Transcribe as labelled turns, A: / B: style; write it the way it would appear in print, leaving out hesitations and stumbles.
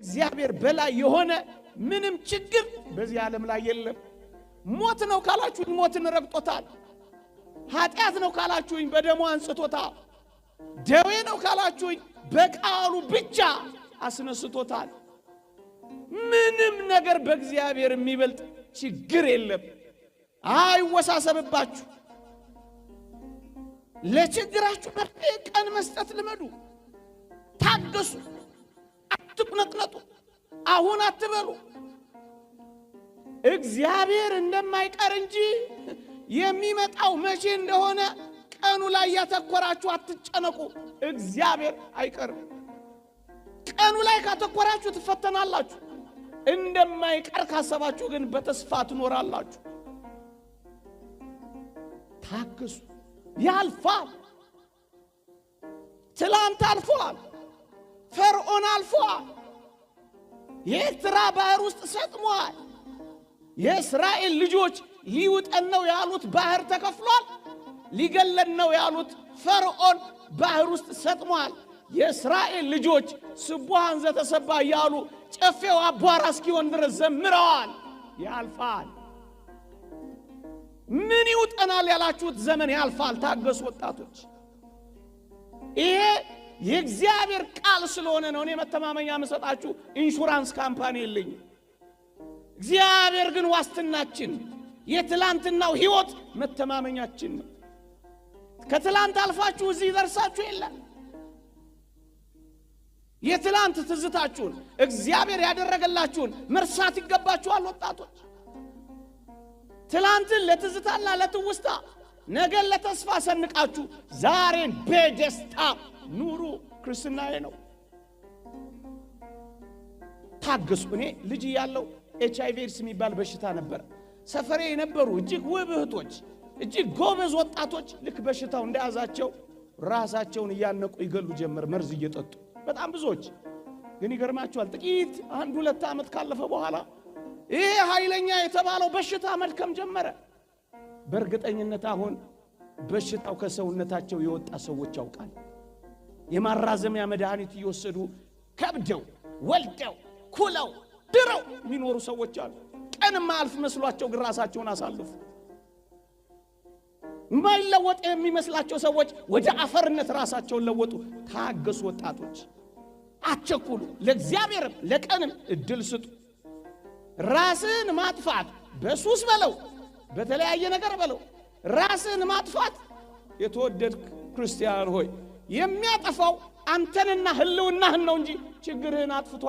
A: እግዚአብሔር በላይ የሆነ ምንም ችግር በዚህ ዓለም ላይ የለም። ሞት ነው ካላችሁኝ ሞትን ረግጦታል። ኃጢአት ነው ካላችሁኝ በደሙ አንጽቶታል። ደዌ ነው ካላችሁኝ በቃሉ ብቻ አስነስቶታል። ምንም ነገር በእግዚአብሔር የሚበልጥ ችግር የለም። አይወሳሰብባችሁ። ለችግራችሁ መፍትሄ ቀን መስጠት ልመዱ። ታገሱ፣ አትቁነጥነጡ፣ አሁን አትበሉ። እግዚአብሔር እንደማይቀር እንጂ የሚመጣው መቼ እንደሆነ ቀኑ ላይ ያተኮራችሁ አትጨነቁ። እግዚአብሔር አይቀርም። ቀኑ ላይ ካተኮራችሁ ትፈተናላችሁ። እንደማይቀር ካሰባችሁ ግን በተስፋ ትኖራላችሁ። ታገሱ፣ ያልፋል። ትላንት አልፏል። ፈርዖን አልፏል። የኤርትራ ባህር ውስጥ ሰጥሟል። የእስራኤል ልጆች ሊውጠን ነው ያሉት ባህር ተከፍሏል። ሊገለን ነው ያሉት ፈርዖን ባህር ውስጥ ሰጥሟል። የእስራኤል ልጆች ስቡሐን ዘተሰባ እያሉ ጨፌው አቧራ እስኪሆን ድረስ ዘምረዋል። ያልፋል። ምን ይውጠናል ያላችሁት ዘመን ያልፋል። ታገሱ ወጣቶች። ይሄ የእግዚአብሔር ቃል ስለሆነ ነው። እኔ መተማመኛ የምሰጣችሁ insurance company የለኝም። እግዚአብሔር ግን ዋስትናችን፣ የትላንትናው ሕይወት መተማመኛችን ነው። ከትላንት አልፋችሁ እዚህ ደርሳችሁ የለም። የትላንት ትዝታችሁን እግዚአብሔር ያደረገላችሁን መርሳት ይገባችኋል ወጣቶች። ትላንትን ለትዝታና ለትውስታ ነገን ለተስፋ ሰንቃችሁ ዛሬን በደስታ ኑሩ። ክርስትናዬ ነው። ታገሱ። እኔ ልጅ እያለሁ HIV AIDS የሚባል በሽታ ነበር። ሰፈሬ የነበሩ እጅግ ውብ እህቶች፣ እጅግ ጎበዝ ወጣቶች ልክ በሽታው እንደያዛቸው ራሳቸውን እያነቁ ይገሉ ጀመር፣ መርዝ እየጠጡ በጣም ብዙዎች። ግን ይገርማቸዋል፣ ጥቂት 1-2 ዓመት ካለፈ በኋላ ይሄ ኃይለኛ የተባለው በሽታ መድከም ጀመረ። በእርግጠኝነት አሁን በሽታው ከሰውነታቸው የወጣ ሰዎች ያውቃል። የማራዘሚያ መድኃኒት እየወሰዱ ከብደው ወልደው ኩለው ድረው የሚኖሩ ሰዎች አሉ። ቀን ማያልፍ መስሏቸው ግን ራሳቸውን አሳልፉ። የማይለወጥ የሚመስላቸው ሰዎች ወደ አፈርነት ራሳቸውን ለወጡ። ታገሱ ወጣቶች፣ አትቸኩሉ። ለእግዚአብሔርም ለቀንም እድል ስጡ። ራስን ማጥፋት በሱስ በለው በተለያየ ነገር በለው ራስን ማጥፋት፣ የተወደድክ ክርስቲያን ሆይ፣ የሚያጠፋው አንተንና ሕልውናህን ነው እንጂ ችግርህን አጥፍቶ